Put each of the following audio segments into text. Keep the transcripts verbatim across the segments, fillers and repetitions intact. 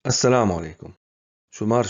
السلام عليكم. شو مارش دوغيل؟ شولغ أوروكي قولغ داق دعدولور دوي. بسم الله الرحمن الرحيم. ܩܝܬܡ ܣܘܒܩܐ، ܥܠܡܢ ܟܫ ܛܝ ܐܠ ܐܦܪܬܝ ܝܘܩܝܩܪ. ܐܢܓܠܣ ܟܐ ܡܬܚ bridge ܐܘܠ ܬܘܢܚ. ܢܝܣ ܓܘܟ ܕܠܘܝ ܢܘܚܟܝ ܡܬܚ ܛܝ ܐܠ. ܫܘܢ ܡܓܪ ܐܝܬ ܣܘܪܬ ܝܘܩܚܐ، ܬܘܢ ܗܘܬܝܢ ܕܘܠ ܣܘܪܬܐ ܛܝ ܣܢܕܘ. ܗܪܐ ܫܪ ܐܦܪܬܝ ܝܘ ܕܥܝܠ ܠܗ، ܐܡܐ ܬܘܟܘܪܐ ܥܠܡܐ ܗܢܣܐ ܕܘܠܫ ܕܘ، ܩܝ ܟܐ ܐܚܕܢ. ܗܘܩܚ ܡܫܐ ܐܦܪܬܝ ܫܝ ܩܝܬܡ ܓܘܙܠ ܓܘܟ ܕܘܠܘܝ. ܗܪܐ ܐܘܓܘܪ ܫܪܐ ܩܝܬܡ ܒܘܠܫ ܝܘ ܐܠ ܐܦܪܬܝ ܐܠܝ ܫܘܝ. ܗܪ ܐܦܪܬܝ ܫܝ ܝܐ ܝܝ ܦܘܪܬ ܒܐ ܚܘܠܫ ܬܚܠܗ. ܦܘܪܬ ܕܘܫ ܘܝ ܚܠܚ ܕܝܬܪ، ܐܝ ܣܪܝ ܕܐܚܘܬ ܬܘܫ ܝܘܠ ܡܬܝܓܐ ܐܦܪܬܝ ܟܘܚ. ܗܘܩ ܐܦܪܬܝ ܣܘܝ ܡܫܢ ܗܘܕܘ، ܬܘ ܟܠܝܢܬ ܫ ܩܣܬܘ. ܫܝ ܓܪܘܦ ܚܘܠ ܐܘܓܘܪ ܩܙܝܓ، ܝܝ ܓܪܘܦ ܕܐܝ ܝܩܠܘ. ܐܝ ܡܫܐ ܐܫܬ ܝܘܩܘܪ ܝܩܪܚ ܥܠܡܢ ܟܫ segmentation ܐܘܠ. ܘܝ ܕܘ ܚܘܠ ܠܝܪ ܐܘܪܘܟ ܝܘܩܚܐ، ܕܝ ܠܘܟ ܟܘܪ ܟܘܚܐ، segment ܣܝ ܐܘܠܪ. ܘܝ ܕܢܝܚ ܕܐ ܩܘܫ ܕܫ. ܕܘܩ ܣܘܪܬ ܚܠܬܚ ܘܝ ܡܥܢ ܬܥ ܕܘܬܪ. ܗܘܩܚ ܕܐܝ ܐܦܪܬܝ ܫܝ ܕܩܕܝ ܘܝ ܡܫܚ. ܐܡܐ ܐܘܠܪ ܚܕܟܐ ܡܥܢ ܬܥ ܬܕܘܟܬܪ. ܗܘܩܚ ܕܢܝܚ ܬܥ ܒܠ ܒܘܠܫ ܗܘܡܕܬ. ܗܘܩܚ ܘܝ ܕܗܘܬܝܢ ܝܘܠ ܟܠܝܢܬ ܫ ܩܣܬ ܝܪ ܕܘ، ܣܪܝ ܐܦܪܬܝ ܚܘܬ ܫ. ܩܝܕ ܩܘܟ ܕܘܝ، ܗܘܪܐ ܓܪܘܦ ܟܘܚܐ ܘܝ ܚܠܚ ܝܬܢ ܚܒ ܕܗܘܬܘ ܘܝ ܕܩ. ܕܘ ܚܘܠ ܠܝܪ ܓܪܘܦ ܟܘܪܐ ܕܢܝ، ܫܘܠܐ ܓܪܘܦ ܟܘ ܬܐ ܩܘܟ. ܘܝ ܕܐܝ ܐܦܪܬܝ ܬܘ ܝܘܩ ܕܗܘܬܢ ܝܘ، ܬܘ ܣܬܘܫ ܝܘܝ. ܕܩ ܫܘܢ ܡܓܪ ܗܘܩ ܣܘܪܬ ܝܘܩܚ، ܘܝ ܕܘܡܝܢ ܚܠܚ ܬܥܝܪ، ܗܢܬ ܫܝ ܚܠܝܫ. ܗܘܢܕ ܐܠܟܐ، ܚܠܚ ܝܘܩ ܬܥܝܪ ܝ. ܗܢܬ ܩܝ ܙܝܡܘ ܫܝ ܚܠܝ. ܕܩ ܗܘܪ ܕܘܡܝܢܝ ܟܠܝܢܬ ܫ ܬܥܓܡܠ ܦܪܩܬ ܒܘܠܫܬ. ܗܢܬ ܐܫܬ ܐܝ ܡܫܐ ܕܥܣ ܝܩܪ ܗܘ ܓܘܙܠ ܝܘܩ ܕܘ، ܐܠ ܕܫܢ ܟܠܝܢܬܘ ܕܢܝ ܕܥܬܘܣ، ܐܝ ܕܢܝ ܣܪ ܕܐܝܘܠ. ܘܝ ܚܠܚ ܝܬܢ process ܚܘܠ ܗܘܩܚ. ܚܒ ܕܐ ܩܘܟ. ܚܒܘ ܡܣܪܢܐ ܕܥܬܘܣ ܝ. ܐܡܐ ܚܝܬܐ ܡܗܘܒܘ، ܫܝܘܠ ܕܘܡܝܢ ܝܘܩܚ ܕܥܬܘܣ ܫܝܘܝ. ܐܝ ܕܢܝ ܫܝ ܐܠܗ ܝܘܠ ܫܘܠܚ ܕܘܡܝܢ ܕܐ ܩܘܟ ܢܩܒܘ، ܐܡܐ ܠܐ ܬܫܝܘܝ ܕܐܝ ܐܦܪܬܝ، ܐܚܪܢ ܣܢ، ܡܫܐ ܠܐ ܪܝܫ. ܬܘ ܐܝܬ ܚܐ ܟܩܝܠܝܬ ܐܝ ܕܢܝ ܝܬܝܠܝܬ. ܕܐܝ ܐܦܪܬܝ ܫܘܠܚ ܟܘܪ ܬܝ ܝܘܣܬ ܫܝܘ. ܕܩ ܐܝ ܒܘܚܪ ܓܘ ܚܪܕܘ، ܫܘܠܚ ܟܘܪ ܝܘܩܚܐ ܘܝ protocol ܡܐܟ ܐܕܪܣ ܝܘܐܠ ܪܘܝ. ܕܐܝ ܐܦܪܬܝ ܐܝ ܡܐܟ ܐܕܪܣ ܐܝܟ ܩܝܬ. ܩܝܬ ܒܘܚܪ ܓܘ ܕܘ ܐܠܟܐ، ܬܘ ܝܫ ܝܘܪ process ܡܐܟ ܐܕܪܣ ܕܐ ܬܘܓܢ ܝܘ. ܗܢܬ ܘܝ ܕܢܝ ܕܐܝ ܕܐ ܩܘܟ. ܕܘ ܚܘܠ ܠܝܪ ܕܘܡܝܢ ܕܐ ܚܘܬܢ ܣܪ ܒܘܬܘܢ، ܫܘܠܐ ܕܘܡܝܢ ܕܐ ܚܘܬܢ ܣܪ ܒܘ. ܐܝܬ ܚܐ ܟܐ ܚܬ ܚܘܠ ܬܘ ܕܥܝܙ ܕܝܢ. ܕܘ ܚܘܠ ܠܝܪ ܕܘܡܝܢ ܝܘܩܚ ܝܘܠ ܟܠܝܢܬ ܫܝ ܡܐܟ ܐܕܪܣ ܫ، ܬܥ ܫܝ ܩܘ ܝܘ ܡܣܠܐ. ܫܘܠܚ ܕܘܡܝܢ ܡܐܟ ܐܕܪܣ ܫ ܕܝ ܒܚܝ ܝܠܚ ܝܘ ܐܘܠܗ. ܐܝ ܟܐ ܚܬ ܕܘ ܘܝܢ ܐܝܫܘܫ ܒܘܠ ܩܝܬܡ. ܐܝܬ ܟܐ ܚܬ ܚܐ ܡܐܟ ܬܒܠܬܐ ܐܘܠ. ܕܢܝ ܕܐܝ ܕܐ ܩܘܟ ܚܘܓ ܝ ܫܗܘܬܝܢ ܝܘܠ ܬܒܠܬܐ ܟܘ. ܕܘ ܚܘܠ ܠܝܪ ܟܠܝܢܬ ܡܐܟ ܐܕܪܣ، ܫܘܠܚ ܟܠܝܢܬ ܡܐܟ ܐܕܪܣ ܬܝ ܙܥܬܐ ܣܘܠ. ܫܝ ܐܝ ܡܐܟ ܐܕܪܣ ܕܘ ܚܘܠ ܠܝܪ ܦܘܪܬ ܟܘܪ ܚܩܕܟܐ. ܐܝ ܕܢܝ ܟܩܝܩ ܬܐ ܐܝܫ. ܕܩܝ ܕܢܝ ܩܘܟ ܝܘܚ ܬܒܠܬܐ ܟܘ ܚܘܓ ܝ. ܕܘ ܚܘܠ ܠܝܪ ܟܠܝܢܬ ܡܐܟ ܐܕܪܣ، ܕܝ ܠܘܟ ܟܠܝܢܬ ܡܐܟ ܐܕܪܣ ܬܝ ܙܥܬܐ ܣܝܠ. ܕܘ ܚܘܠ ܠܝܪ ܟܠܝܢܬܐ، ܕܘ ܚܘܠ ܠܝܪ ܦܘܪܬ ܝܘܩܚ ܒܝܠ ܓܠܝܩܢ ܝܘ. ܕܝ ܠܘܟ ܟܠܝܢܬ، ܫܘܠܚ ܦܘܪܬ ܝܘܩܚ ܒܝܠ ܓܠܝܩܢ ܝܘ. ܗܪ ܟܩܝܩ ܝܙ ܐܣ ܐܘܠܗ ܟܩܝܘܩ ܬܘ. ܐܝܫܬ ܣܡ ܒܘ، ܐܝܣܬ ܐܝ ܐܦܪܬܝ ܒܘܪܚ. ܕܩ ܐܝ ܕܢܝ ܟܩܝܩ ܟܐ ܫܘܠܚ ܚܒ ܐ ܩܘܟ ܝ. ܕܘ ܚܘܪ. ܐܝܣ ܚܒܘ ܡܣܢܐ ܕܥܬܘܣ ܝ، ܘܝ ܚܠܚ ܡܕܝܬܪ. ܕܩ ܡܐܟ ܬܒܠܬܐ، ܐܝ ܟܐ ܚܬ، ܬܘܢ ܟܘܚ ܝܘܠ information، ܡܘܚ ܕܗܘܬܘ. ܐܝ ܕܝܬܪ ܕܘܝ، ܐܝ ܬܒܠܬܐ ܝܣ ܝܘܠ ܫܣܢ، ܗܢܬܐ ܬܐ ܡܐܟ ܐܕܪܣ ܬܐ ܝܘܣܬܘܢ. ܗܘܪܐ ܕܢܝ ܝܘܩܚ ܘܝ ܚܠܚ ܡܕܝܬܪܐ، ܚܘܣܬ ܡܐܟ ܚܘܠ ܐܕܪܣܬ ܡܐܟ ܚܘܠ. ܐܝ ܘܝ ܕܐܝ ܐܦܪܬܝܣ، ܫܢ ܩܕ ܝܘܠ ܕܢܝ ܟܘܪܐ، ܚܘܣܬ ܡܐܟ ܚܐ ܐܝܬ، ܕܥܝܐ ܙܝܬܘ، ܐܠ ܕܫܢ، ܕܘ ܚܘܠ ܠܝܪ ܟܠܝܢܬ، ܕܘ ܚܘܠ ܠܝܪ ܦܘܪܬ ܕܚܘܬܢ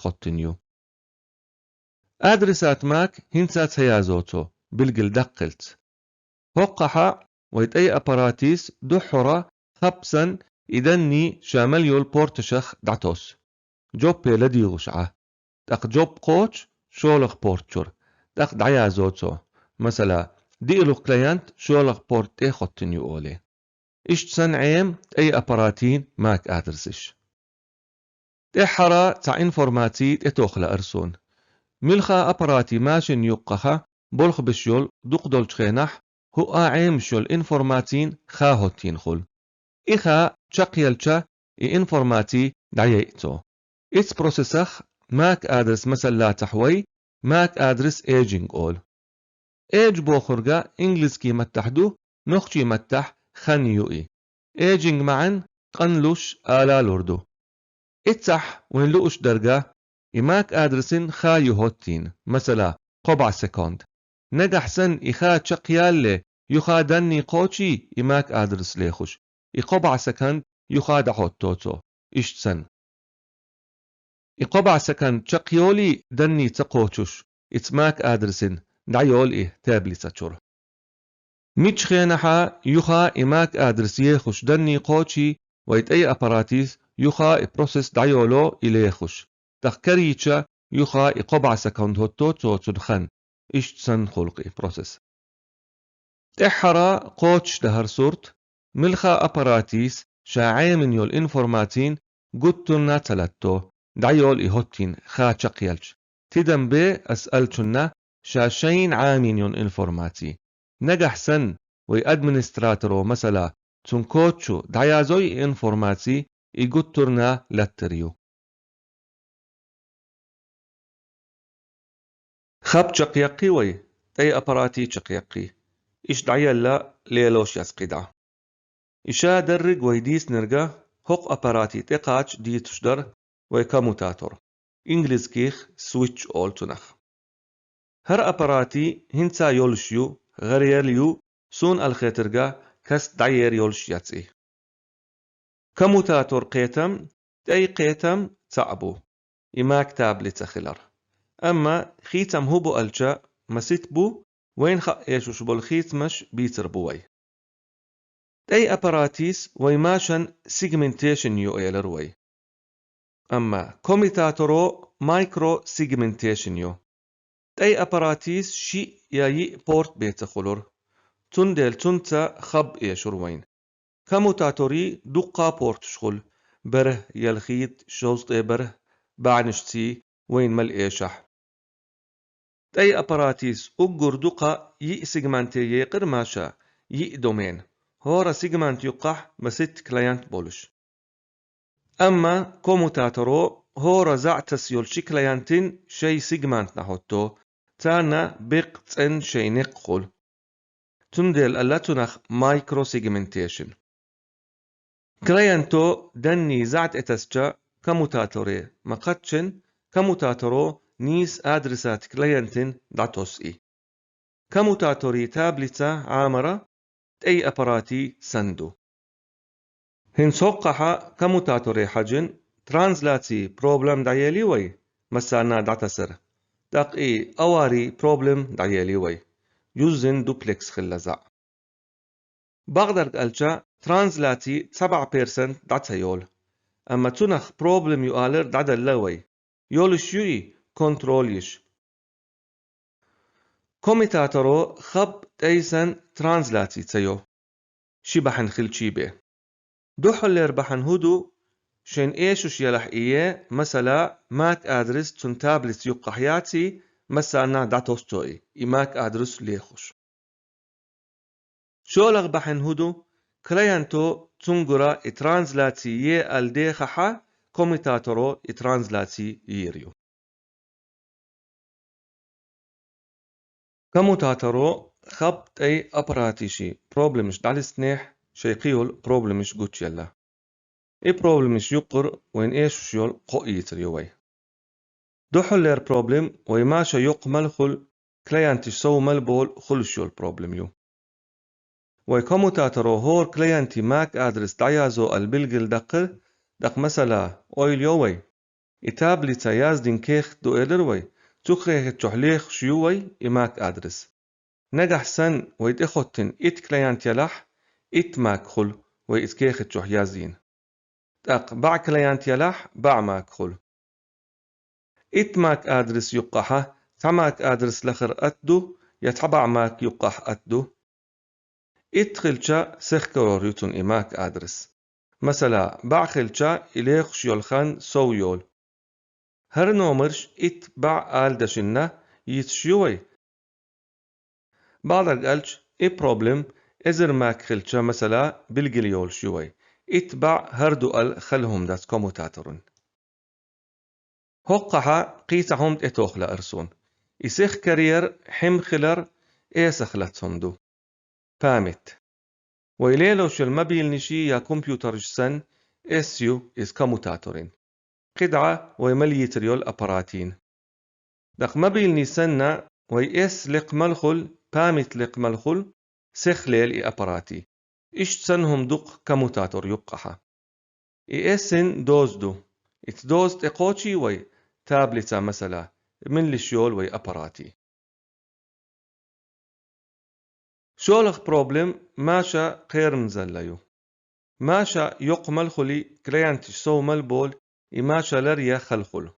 ܝܘ. ܐܕܪܣܬ ܡܐܟ ܗܢܬܐ ܬܝܐ ܙܘܬܘ، ܒܝܠ ܓܠ ܕܩܠܬ. ܗܘܩܚܐ вай тӀай аппаратис духхьара хапсан и данни ша мел йолу порташах дӀатосу. Жоппе ладугӀуш Ӏа. ТӀаккха жоп кхочу шолгӀа порт чуьра, тӀаккха дӀаязо цо. Масала, диълагӀа клиент шолгӀа порт тӀе хоттина ю олий. Иштта санна Ӏема тӀай аппаратийн MAC адресаш. ТӀеххьара цхьа информаци тӀетоха лаьара суна. Муьлхха аппарати машина юккъаха болх беш йолу дукха долчу хенахь, хӀуъа Ӏемаш йолу информацин ха хӀоттийна хуьлу. И ха чекхъелча, и информаци дӀаяйа цо. Ицу процессах MAC адрес масал лацахь вай, MAC адрес aging олу. Age бохург инглизкий маттахь ду, нохчий маттахь хан ю и. Aging маьӀна къанлуш ала лур ду. Иццахь вайн лууш дерг, и MAC адресин ха ю хӀоттийна, масала, кхо бӀе секунд. Нагахь санна и ха чекхъялале, юха данни кхочий и MAC адрес лехуш, и кхо бӀе секунд юха дӀахӀотто цо, иштта санна. И кхо бӀе секунд чекхйолий данни ца кхочуш, ицу MAC адресин дӀайолу и таблица чуьра. Миччу хенахьа юха и MAC адрес ехуш данни кхочий, вай тӀай аппаратис юха и процесс дӀайоло и лехуш, тӀаккха карийча юха и кхо бӀе секунд хӀотто цо цуьнан хан, иштта санна хуьлу и процесс. ТӀеххьара кхочушдан хӀара сурт, муьлхха аппаратис ша Ӏемина йолу информацин гуттарна ца латто, дӀайолу и хӀоттийна ха чекхъелча. Тидам бе ас аьллачунна ша шайна Ӏемина йолу информаци. Нагахь санна вай администраторо, масала, цуьнан коучо дӀаязой и информаци, и гуттарна латтар ю. Хаб чекхъяккхий вай, тӀай аппарати чекхъяккхий. Иштта дӀаелла лелош яц кхидӀа. И ша дерриг вай дийцинарг хӀокху аппарати тӀекхача дийцуш дара вай коммутатор, инглизких switch олу цунах. ХӀара аппарати хӀинца йолуш ю, гӀараяьлла ю, суна аьлла хетарг каста дӀаер йолуш яц и. Коммутатор кхетам, тӀай кхетам цхьаъ бу, и MAC таблица хилар. Амма хийцам хӀун бу аьлча, масийтта бу, вайна хаа эшуш болу хийцамаш бийцар бу вай. ТӀай аппаратис вай машан сегментейшн ю элира вай. Амма коммутаторо microsegmentation ю. ТӀай аппаратис шиъ я йиъ порт бен ца хуьлура. Цундела цунца хаб эшура вайна. Коммутаторий дуккха порташ хуьлу, бархӀ, ялхитта, шовзткъе бархӀ, бӀеннаш ций, вайна мел эшахь. ТӀай аппаратис уггар дукха йиъ сегменте екъира маша, йиъ домен, хӀора сегмент юккъахь масийтта клиент болуш. Амма коммутаторо хӀора зӀе таса йолчу клиентин шайн сегментна хӀотто, царна беккъа цӀена шайн некъ хуьлу. Цундела аьлла цунах microsegmentation. Клиенто данни зӀе тӀетасча коммутаторе ма-кхаччан, коммутаторо нийса адресат клиентин дӀатосу и. Коммутаторий таблица Ӏамар тӀай аппаратий санна ду. ХӀинца хӀокхахь коммутаторе хьаьжна транзляци проблем дӀаели вай, массарна дӀатасар, тӀаккха и авари проблем дӀаели вай, юззина дуплекс хилла зӀе. Бакъдерг аьлча, транзляци цхьа бӀе персент дӀа ца йолу, амма цунах проблем ю алар дӀаделла вай, йолуш ю и контроль йиш. Коммутаторо хаб тӀайсан транзляци ца йо, ши бахьана хилчий бен. Дуьххьарлера бахьана хӀун ду, шайн эшуш елахь и е, масала, мак адрес цунна таблица юккъахь яций, массарна дӀатосцо и, и мак адрес лехуш. ШолгӀа бахьана хӀун ду, клиенто цунгара и транзляци е аьлла дехахьа, коммутаторо и транзляци йийр ю. Коммутаторо хаб тӀай аппаратиши проблемаш дӀалистинехь, шайн кхийолу проблемаш гучуелла. И проблемаш юккъара вайн эшуш йолу кхо ийцар ю вай. Дуьххьарлера проблем вай маша йоккха мел хуьлу, клиенташ сов мел болу хуьлуш йолу проблем ю. Вай коммутаторо хӀора клиенти мак адрес дӀаязо аьлла билгал даккхар, тӀаккха масала, ойла йо вай, и таблица яздина кехат ду элира вай, цу кехат чохь лехуш ю вай и мак адрес. Нагахь санна вай тӀехӀоттийна итт клиент ялахь, итт МАК хуьлу вай иза кехат чохь язйина. ТӀаккха бӀе клиент ялахь, бӀе МАК хуьлу. Итт МАК адрес юккъахьа цхьа МАК адрес лахар атта ду, я цхьа бӀе МАК юккъахь атта ду? Итт хилча, сехкарор ю цунна и МАК адрес. Масала, бӀе хилча, и лехуш йолу хан сов йолу. ХӀара номерш итт, бӀе ала дашинна йийцаш ю вай? Бакъдерг аьлча, и проблем эзар МАК хилча, масала, билгал йолуш ю вай. Итт, бӀе хӀара ду ала хала хӀума дац коммутаторан. ХӀоккхахьа кхин цхьа хӀума тӀетоха лаьара суна. И сехкарор хьимхилар эсах лаьцна хӀума ду. Память. Вай лелош йолу мобильнийший я компьютерш санна, эс ю иза коммутаторан. КхидӀа вай мел йийцар йолу аппаратийн. ТӀаккха мобильный санна, вай эс лекха мел хуьлу, память лекха мел хуьлу, сехлела и аппаратийн. Иштта санна хӀума ду-кх коммутатор юккъахьа. И эсин доза ду. Ица доза тӀекхочий вай, таблица масала, меллиш йолу вай аппаратийн. ШолгӀа проблем маша кхерамзалла ю. Маша йоккха мел хуьлий, клиенташ сов мел болу, и маша лар я хала хуьлу.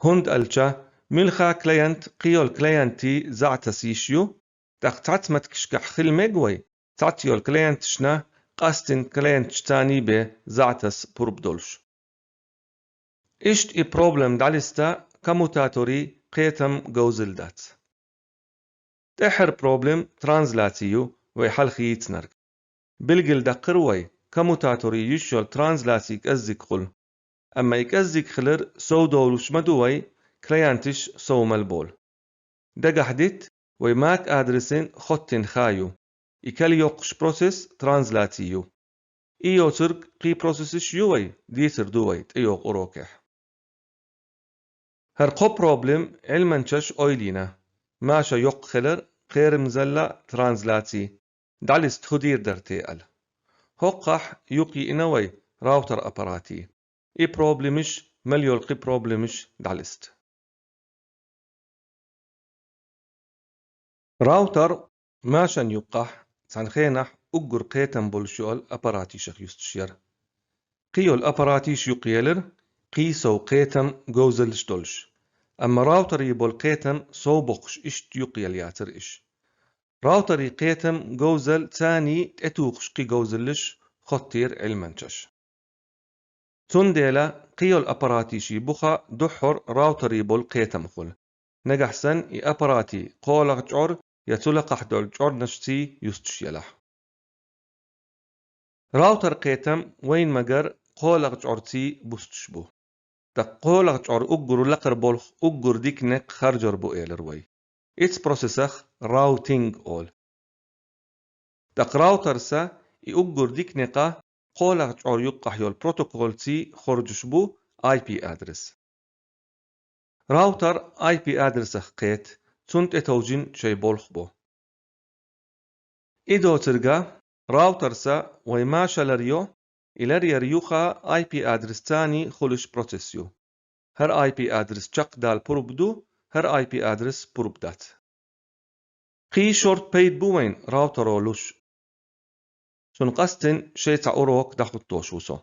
ХӀунда аьлча, муьлхха клиент кхин йолу клиентийн заьӀтас йиш ю, тӀаккха цхьацца меттигашкахь хила мега вай, цхьацца йолу клиенташна къастина клиенташ царний бен заьӀтас пурба долуш. Иштта и проблем дӀалиста коммутаторийн кхетам говзалла дац. ТӀаьххьара проблем транзляци ю, вай хьалха йийцинарг. Билгал даккхира вай, коммутаторийн йиш йолу транзляци кӀеззиг хуьлу. Амма и кӀеззиг хилар сов долуш ма ду вай, клиенташ сов мел болу. Дагахь дитта, вай мак адресин хоттин ха ю. И калйоккхуш процесс транзляци ю. И йоцург кхин процессаш ю вай, дийцар ду вай тӀейогӀу урокехь. ХӀара кхо проблем Ӏилманчаш ойла йина, маша йоккха хилар, кхерамзалла, транзляци, дӀалиста хӀу дийр дара те аьлла. ХӀоккхахь юкъ йиъна вай раутер аппаратийн. И проблемаш, мел йолу кхин проблемаш дӀалиста. Раутер машан юккъахь цхьана хенахь уггар кхетам болуш йолу аппаратийшах юстуш яра. Кхин йолу аппаратийша юкъ елира, кхин сов кхетам говзаллаш долуш. Амма раутерийн болу кхетам сов боккхуш иштта юкъ елла яцара иш. Раутерийн кхетам говзалла царний тӀетухуш кхин говзаллаш хоттийра Ӏилманчаш. Цундела кхин йолу аппаратийшийн буха дуьххьара раутерийн болу кхетам хуьлу. Нагахь санна и аппаратийн кхоалгӀа чӀор я цу лакхахь долу чӀорнашций юстуш елахь. Раутер кхетам вайна ма-гарра кхоалгӀа чӀорций бустуш бу. ТӀаккха кхоалгӀа чӀор уггар лакхара болх уггар дика некъ харжар бу элира вай. Ица процессах раутинг олу. ТӀаккха раутерса и уггар дика некъа кхоалгӀа чӀор юккъахь йолу протоколций хоржуш бу IP адрес. Раутер IP адресах кхета, цунна тӀетовжина шайн болх бо. И доцурга, раутерса вай маша лар йо, и лар яр юха IP адрес царний хуьлуш процесс ю. ХӀара IP адрес чекхдала пурба ду, хӀара IP адрес пурба дац. Кхин шорта пайда бу вайна раутеро луш. Цунна къастина шайн цхьа урок дӀахӀуттош ву со.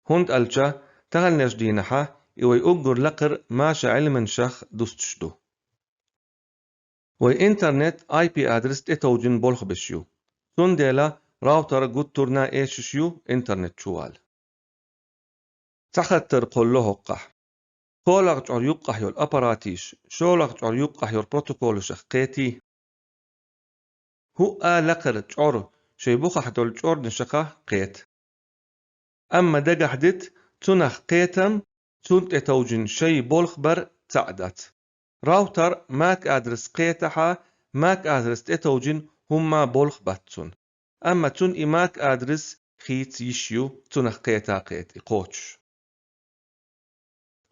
ХӀунда аьлча таханлерчу дийнахьа и вай уггар лакхара маша Ӏилманчех дустуш ду. Вай интернет IP адрес тӀетовжина болх беш ю. Цундела раутер гуттар а эшаш ю интернет чу вала. Цхьа хаттар кхоллало хӀоккхахь. КхоалгӀа чӀор юккъахь йолу аппаратийша шолгӀа чӀор юккъахь йолу протоколашах кхетий? ХӀуъа лакхара чӀор шайн бухахь долу чӀорнашаха кхета. Амма дагахь дита, цунах кхетам, цунна тӀетовжина шайн болх бар цхьаъ дац. Раутер мак адрес кхетахьа, мак адрес тӀетовжина хӀумма болх бац цунна. Амма цунна и мак адрес хийца йиш ю, цунах кхета кхета и кхочуш.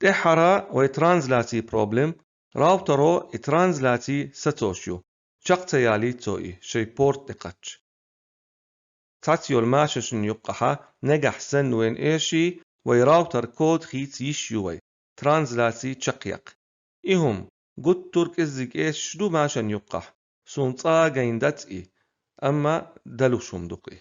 ТӀаьххьара вай транзляци проблем, раутеро и транзляци сацош ю, чекх ца ялийта цо и шайн порт тӀе кхачча. Цхьацца йолу машанашна юккъахьа нагахь санна вайна эший, вай раутер код хийца йиш ю вай, транзляци чекхъяккха. И хӀума гуттар а кӀеззиг эшаш ду машанна юккъахь, сунцӀагайнда цӀи, амма далушумдукъи.